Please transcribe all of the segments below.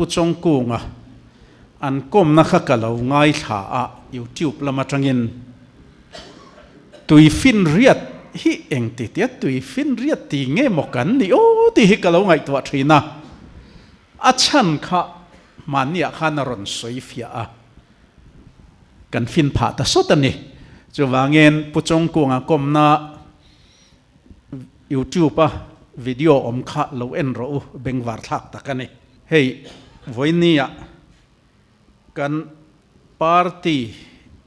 Pu Chawngkunga an kawmna kha ka lo ngaithla a, YouTube lam atangin Tuifinriat hi engti tia Tuifinriat ti nge maw kan ni aw tih hi ka lo ngaihtuah thin a, a chhan kha hmanniah khan a rawn sawi fiah a, kan fin phah ta sawt a ni. Chuvangin Pu Chawngkunga kawmna YouTube a video awm kha lo en rawh u, bengvar thlak tak a ni. Hei vawinia kan party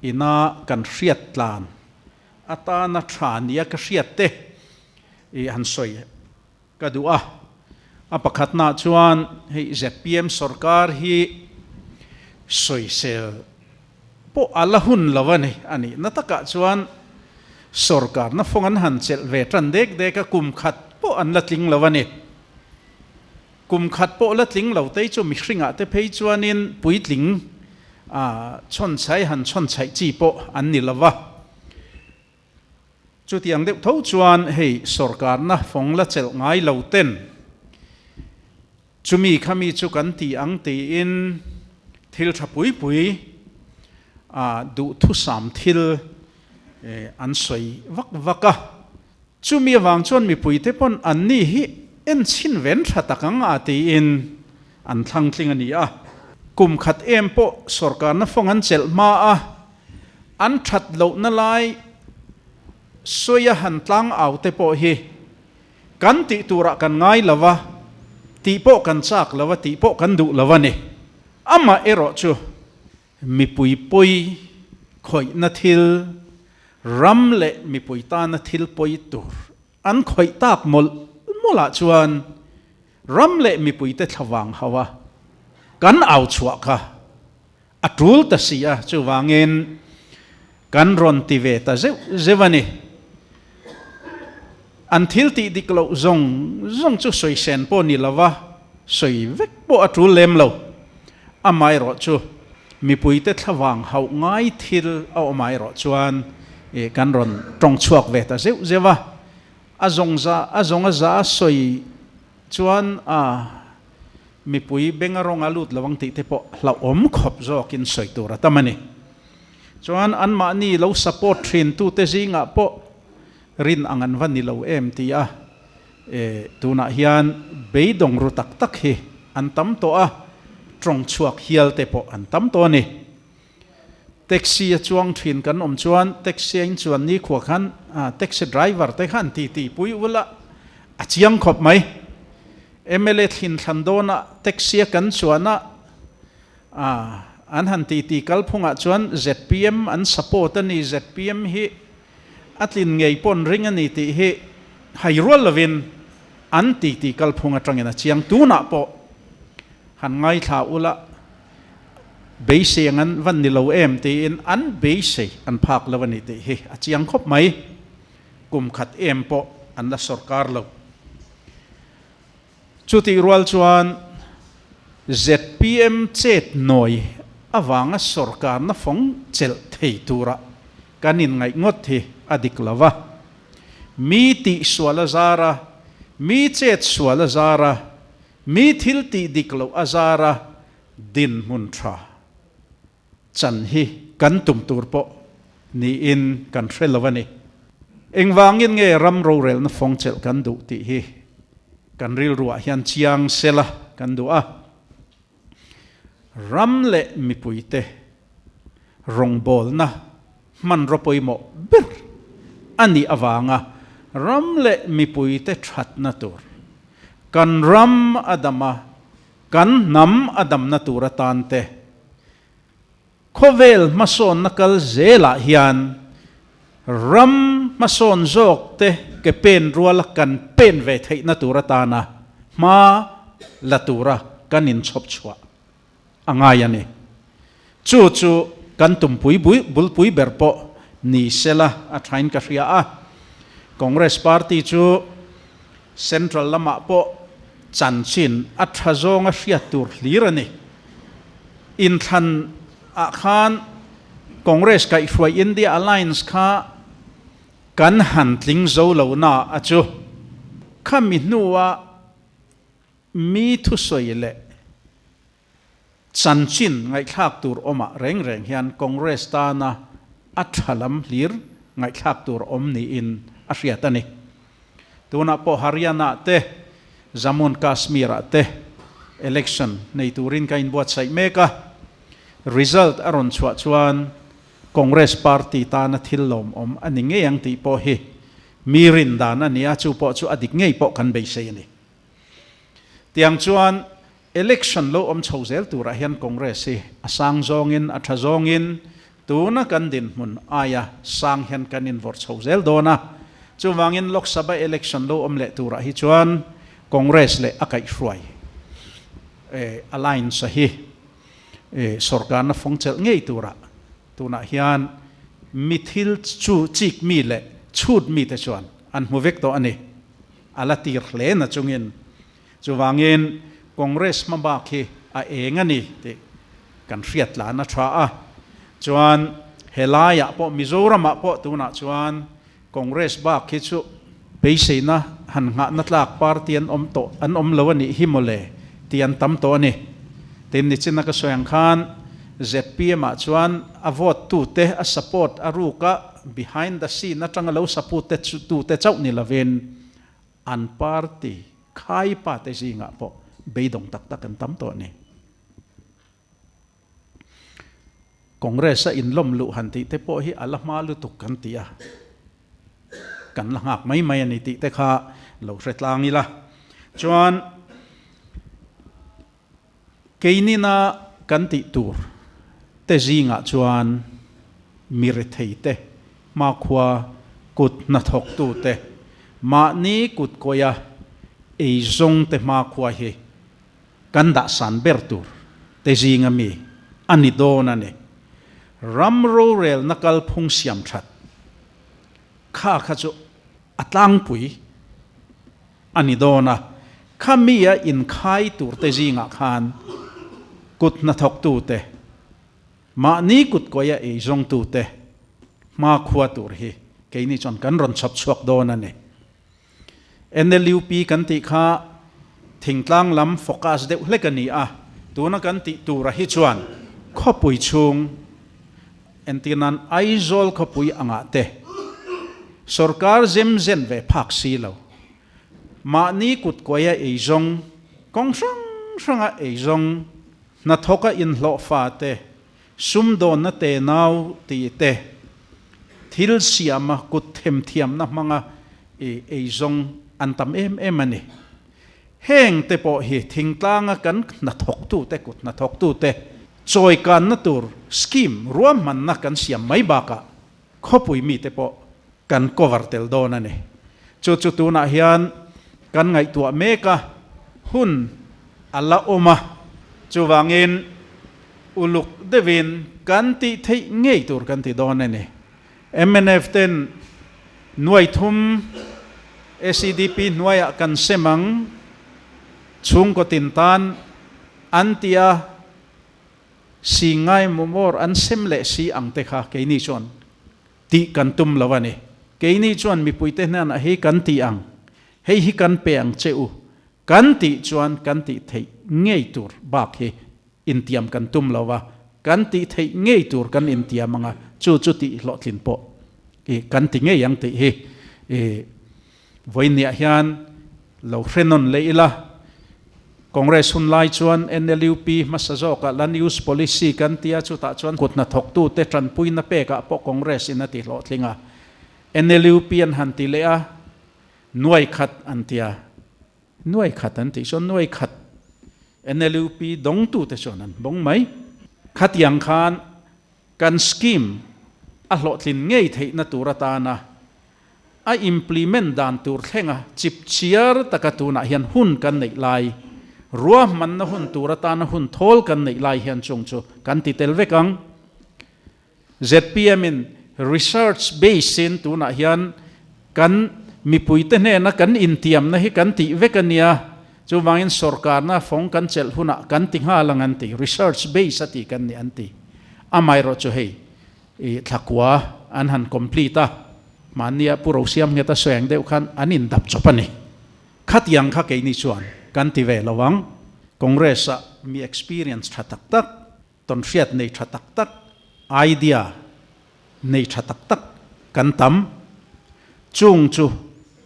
ina kan hriat tlan atana tha nia ka hriat te i han sawi ka duh a. A pakhatnaah chuan hei zpm sorkar hi sawisel pawh a la hun lo a ni. A nihna takah chuan sorkarna fawng an han chelh ve tan dek dek a, kum khat pawh an la tling lo a ni. Kum khat pawh la tling lo te chu mihringah te phei chuanin puitling chhawnchhai han chhawnchhaih chi pawh an ni lo va. Chutiang deuh tho chuan hei sorkarna fawng la chelh ngai lo ten chumi khami chu kan ti ang tiin thil tha pui pui a duhthusam thil an sawi vak vak a. Chumi avang chuan mipuite pawn anni hi enchhin ven tha tak ang a tiin an thlang tling a ni a. Kum khat em pawh sorkarna fawng an chelh hma a, An that lohna lai sawi a han tlang au te pawh hi kan tih turah kan ngai lo va, tih pawh kan chak lo va, tih pawh kan duh lo a ni. Amah erawh chu mipui pawi khawihna thil, ram leh mipui tana thil pawi tur an khawih tak mawlh mawlhah chuan ram leh mipuite thlavang hauh a kan au chhuah kha A tul ta si a, chuvangin kan rawn ti ve ta zeuh zeuh a ni. An thil tih dik loh zawng zawng chu sawi sen pawh ni lova, sawi vek pawh a tul lem lo. Amaherawh chu mipuite thlavang hauh ngai thil a awm erawh chuan kan rawn tawng chhuak ve ta zeuh zeuh a. A zawng za a zawng a za a sawi chuan a. Mipui benga rawng a lut lo ang tih te pawh hlauhawm khawp zawkin sawi tur a tam a ni. Chuan anmahni lo support thin tute zingah pawh rin ang an va ni lo em ti a, e tunah hian beidawng ru tak tak hi an tam tawh a, tawng chhuak hial te pawh an tam tawh a ni. Taxi a chuang thin kan awm chuan taxi a inchuan nikhua khan taxi driver te khan ti ti pui ula a chiang khawp mai. Mla thlin thlan dawnah taxi a kan chuan a an han ti ti kalphungah chuan zpm an support a ni, zpm hi a tlin ngei pawn ring a ni tih hi hai rual lovin an ti ti kalphung atangin a chiang. Tunah pawh han ngaithla ula beisei ang an van ni lo em tiin an beisei an phak lo a ni tih hi a chiang khawp mai. Kum khat em pawh an la sawrkar lo. Chutih rual chuan zpm chet nawi avanga sawrkarna fawng chelh thei tura kan inngaih ngawt hi a dik lo va. Mi tihsual a zar a, mi chet sual a zar a, mi thil tih dik loh a zar a dinhmun tha chan hi kan tum tur pawh niin kan hre lo a ni. Engvangin nge ram rorelna fawng chelh kan duh tih hi kan rilruah hian chiang sela kan duh a. Ram leh mipuite rawngbawlna hmanraw pawimawh ber a nih avanga ram leh mipuite thatna tur, kan ram a dam a, Kan hnam a damna tur atan te, khawvel hmasawnna kal zelah hian ram hmasawn zawk te ke pen ruala kan pen ve theihna tur atana hma la tura kan inchhawp chhuah a ngai a ni. Chu chu kan tumpui bulpui ber pawh ni sela a thain ka hria a. Congress party chu Central lamah pawh chanchin a tha zawnga hriat tur hlir a ni. Inthlan ah khan Congress kaihhruai India Alliance kha kan han tling zo lo na a chu. Khami hnua mi thusawi leh. Chanchin ngaihthlak tur awmah reng reng hian Congress tana a tha lam hlir ngaihthlak tur awm niin a hriat a ni. Tunah pawh Haryana te, Jammu and Kashmir ah te election nei turin ka inbuatsaih mek a, result a rawn chhuah chuan Congress party tana thil lawmawm a ni ngei ang tih pawh hi mi rin dan a ni a, chu pawh chu a dik ngei pawh kan beisei a ni. Tiang chuan Election lo awm chho zel turah hian Congress hi a sang zawngin a tha zawngin tuna kan dinhmun aia sang hian kan invawrh chho zel dawn a. Chuvangin Lok Sabha election lo awm leh turah hi chuan Congress leh a kaihhruai alliance hi sorkarna fawng chelh ngei turah tunah hian mi thil chu chik mi leh chhut mite chuan an hmu vek tawh a ni. A la tir hle na chungin Chuvangin Congress hmabak hi a eng a ni tih kan hriat tlan a tha a, chuan helaiah pawh Mizoramah pawh tunah chuan Congress bak hi chu beiseina han nghahna tlak party an awm tawh an awm lo a nih hi mawle tih an tam tawh a ni. Tin, nichina ka sawi ang khan zpm ah chuan a vote tute a support a ruka behind the scene atanga lo support tute chauh ni lovin An party khai pa te zingah pawh beidawng tak tak an tam tawh a ni. Congress a inlawm luh han tih te pawh hi a la hma lutuk kan ti a, kan la nghak mai mai a ni tih te kha lo hre tlang ila. Chuan Keinina kan tih tur te zingah chuan mi rethei te, hmakhua kut hnathawktu te, mahni kut kawia eizawng te hmakhua hi kan dahsan ber tur te zinga mi a ni dawn a ni. Ram rorelna kalphung siam that kha kha chu a tlangpui a ni dawn a, khami a inkhai turte zingah khan kut hnathawktute, mahni kut kawia eizawngtute hmakhua tur hi keini chuan kan rawn chhawp chhuak dawn a ni. NLUP kan tih kha thingtlang lam focus deuh hlek a ni a, tuna kan tih tura hi chuan khawpui chhung, Entir nan Aizawl khawpui angah te sawrkar zem zen ve phak si lo. Mahni kut kuaia eizawng, kawng hrang hranga eizawng, hnathawka inhlawhfa te, sumdawnna tenau tih te, thil siama kut themthiamna hmanga eizawng an tam em em a ni. Heng te pawh hi thingtlanga kan hnathawktute, kut hnathawktute chawikanna tur scheme ruahmanna kan siam mai bakah khawpui mite pawh kan cover tel dawn a ni. Chu chu tunah hian kan ngaihtuah mek a, hun a la awm a, chuvangin uluk deuhin kan tih theih ngei tur kan ti dawn a ni. Mnf ten nuai thum SEDP hnuaiah kan sem ang, chhungkaw tin tan an ti a, si ngai mawmawr an sem leh si ang te kha keini chuan tih kan tum lo a ni. Keini chuan mipuite hnenah hei kan ti ang, hei hi kan pe ang che u, kan tih chuan kan tih theih ngei tur bak hi Intiam kan tum lo a, kan tih theih ngei tur kan intiam ang a, chu chu tih hlawhtlin pawh i kan ti ngei ang tih hi i vawiinniah hian lo hre nawn leh ila. Congress hun lai chuan NLUP hmasa zawkah Land Use Policy kan ti a, chutah chuan kut hnathawktute tanpuina pekah pawh Congress in a ti hlawhtling a. NLUP an han ti leh a, nuai khat an ti a. Nuai khat an tih chuan nuai khat NLUP dawngtute chuan an bawng mai. Khatiang khan kan scheme a hlawhtlin ngei theihna tur atana a implement dan tur thlenga chip chiar taka tunah hian hun kan neih lai, ruahmanna hun tur atana hun thawl kan neih lai hian chung chu kan ti tel vek ang. Zpm in research base in tunah hian kan mipuite hnena kan intiamna hi kan tih vek a nia, chuvangin sorkarna fawng kan chelh hunah kan ti nghal ang an ti, research base a tih kan ni an ti. Amaherawh chu hei i thlakua an han complete a, mahnia Pu Rosiamngheta sawi ang deuh khan an indap chawp a ni. Khatiang kha keini chuan kan ti ve lo ang. Congress-ah mi experience tha tak tak, tawnhriat nei tha tak tak, idea nei tha tak tak kan tam. Chung chu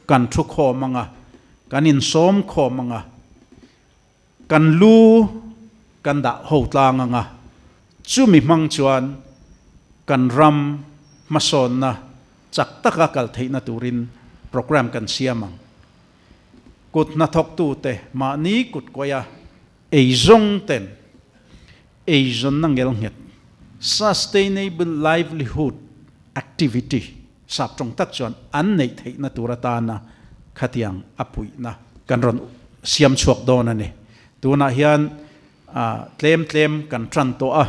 kan thu khawm anga, kan insawm khawm anga, kan lu kan dah ho tlang anga, chumi hmang chuan kan ram hmasawnna chak taka kal theihna turin program kan siam ang. Kut hnathawktute mahni kut kawia eizawng ten eizawnna ngelnghet, sustainable livelihood activity, sap tawng tak chuan an neih theihna tur atana khatiang a puihna kan rawn siam chhuak dawn a ni. Tunah hian tlem tlem kan tan tawh a,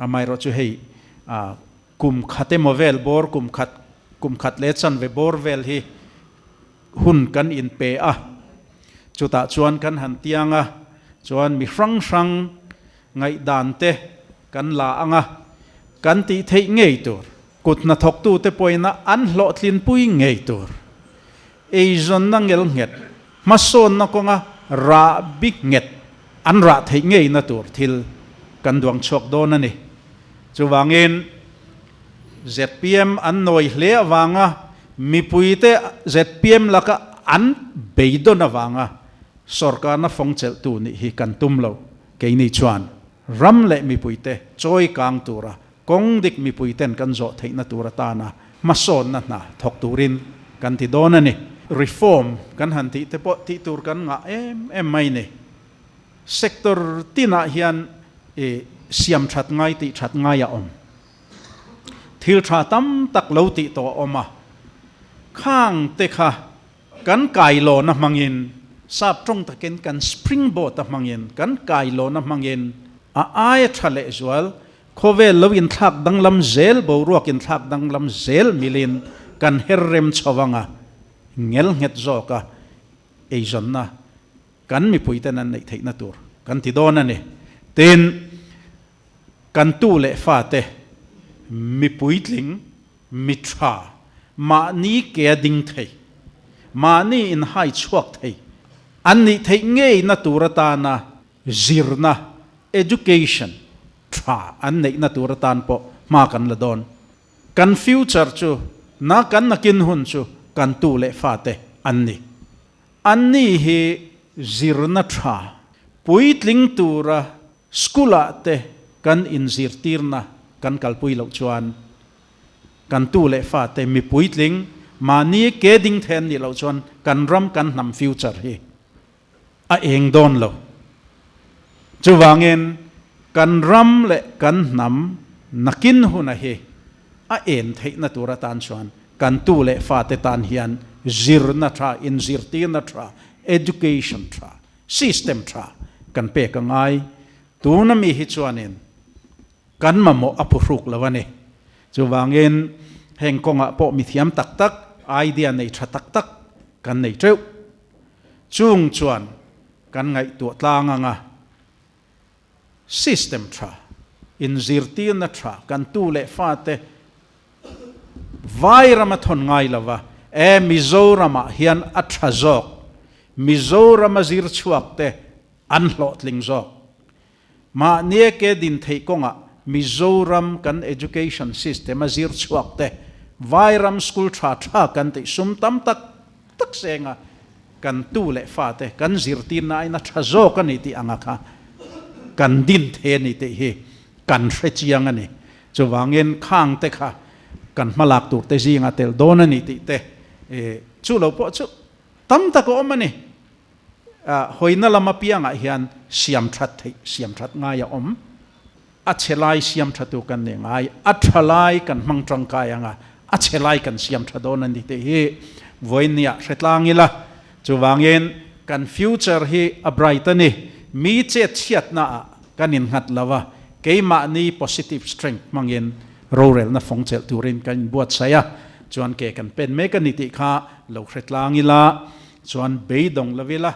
amaherawhchu hei Kum khat emaw vel bawr kum khat, kum khat leh chanve bawr vel hi hun kan inpe a, chutah chuan kan han tiang a, chuan mi hrang hrang ngaihdan te kan la ang a, kan tih theih ngei tur, kut hnathawktute pawhin a an hlawhtlinpui ngei tur, eizawnna ngelnghet, hmasawnna kawnga rah bi nghet an rah theih ngeina tur thil kan duang chhuak dawn a ni. Chuvangin zpm an nawi hle avanga mipuite zpm laka an beidawn avanga sorkarna fawng chelhtu nih hi kan tum lo. Keini chuan ram leh mipuite chawi kang tura kawng dik mipuiten kan zawh theihna tur atana hmasawnna hna thawk turin kan ti dawn a ni. Reform kan han tih te pawh tih tur kan ngah em em mai ni. Sector tinah hian i siam that ngai tih that ngai a awm. Thil tha tam tak lo tih tawh a awm a, khang te kha kan kailawna hmangin, sap tawng takin kan springboard a hmangin, kan kailawna hmangin a aia tha lehzual khawvel lo inthlak danglam zel, boruak inthlak danglam zel milin kan her rem chho anga ngel nghet zawka eizawnna Kan mipuiten an neih theihna tur kan ti dawn a ni. Tin, kan tu leh fate mipuitling, mi tha, mahni ke a ding thei, mahni inhai chhuak thei an nih theih ngeina tur atana zirna, education, tha an neihna tur atan pawh hma kan la dawn. Kan future chu, na kan nakin hun chu kan tu leh fate an ni. Anni hi zirna tha puitling tura school-ah te kan inzirtirna kan kalpui loh chuan kan tu leh fate mi puitling mahni ke ding thei an nih loh chuan kan ram kan hnam future hi a eng dawn lo. Chuvangin kan ram leh kan hnam nakin huna hi a en theihna tur atan chuan kan tu leh fate tan hian zirna tha, inzirtirna tha, education tha, system tha kan pek a ngai. Tuna mi hi chuanin kan mamawh a phuhruk lo a ni. Chuvangin heng kawngah pawh mithiam tak tak, idea nei tha tak tak kan nei teuh. Chung chuan kan ngaihtuah tlang anga System tha, inzirtirna tha kan tu leh fate vai rama thawn ngai lova, e Mizoramah hian a tha zawk, Mizorama zir chhuak te an hlawhtling zawk. Mahnia ke din theih kawngah Mizoram kan education system a zir chhuak te vai ram school tha tha kan tih sum tam tak tak senga kan tu leh fate kan zirtirna aiin a tha zawk a ni tih anga kha kan din thei a ni tih hi kan hre chiang a ni. Chuvangin khang te kha kan hmalak tur te zinga tel dawn a ni tih te chu lo pawh chu tam tak a awm a ni. Hawina lam apiangah hian siam that theih siam that ngai a awm. A chhe lai siam tha tu kan ni ngai, a tha lai kan hmang tangkai anga a chhe lai kan siam tha dawn a ni tih hi vawinia hre tlang ila. Chuvangin kan future hi a bright a ni. Mi chet chhiatna ah kan innghat lo a, keimahni positive strength hmangin rorelna fawng chelh turin kan inbuatsaih a, chuan ke kan pen mek a ni tih kha lo hre tlang ila, chuan beidawng lo ila.